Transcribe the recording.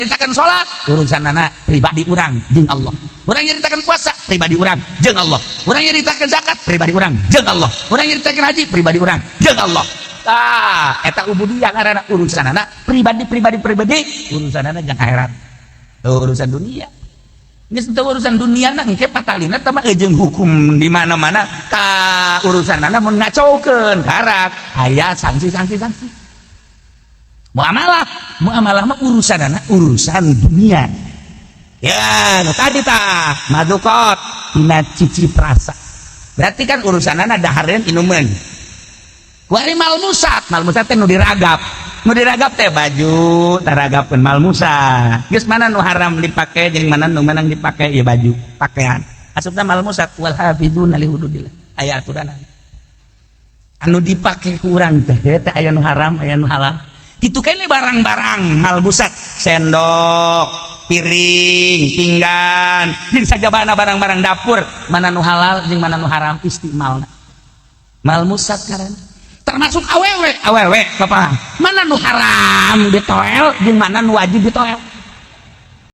Nyaritakan salat urusanana pribadi urang jeung Allah. Urang nyaritakan puasa pribadi urang jeung Allah. Urang nyaritakan zakat pribadi urang jeung Allah. Urang nyaritakan haji pribadi urang jeung Allah. Ah, eta ubudiyah ngaranna, urusanana pribadi, pribadi, pribadi, urusanana jeung akhirat. Urusan dunia geus teu urusan dunia na engke patalina teh mah jeung hukum di mana-mana ka urusanana. Mun ngacaukeun karak aya sanksi, sanksi, sanksi. Muamalah, muamalah mah urusanana urusan dunia ya. Nu tadi tah madukot tina cicip rasa, berarti kan urusanana dahareun, inumeun. Kuari malmusat, malmusat teh nu diragap, nu diragap teh baju, taragapkeun malmusat. Geus mana nu haram dipake jeung mana nu menang dipake ya, baju, pakaian. Asupna malmusat. Wal hafizuna li hududillah, aya aturan anu dipake ku urang teh teh aya nu haram, aya nu halal. Itu kan barang-barang malmusat, sendok, piring, pinggan, jeung sajabana barang-barang dapur, mana nu halal jeung mana nu haram istimalna, malmusat. Karena termasuk awewe, awewe kepala, mana nu haram ditoel jeung mana nu wajib ditoel.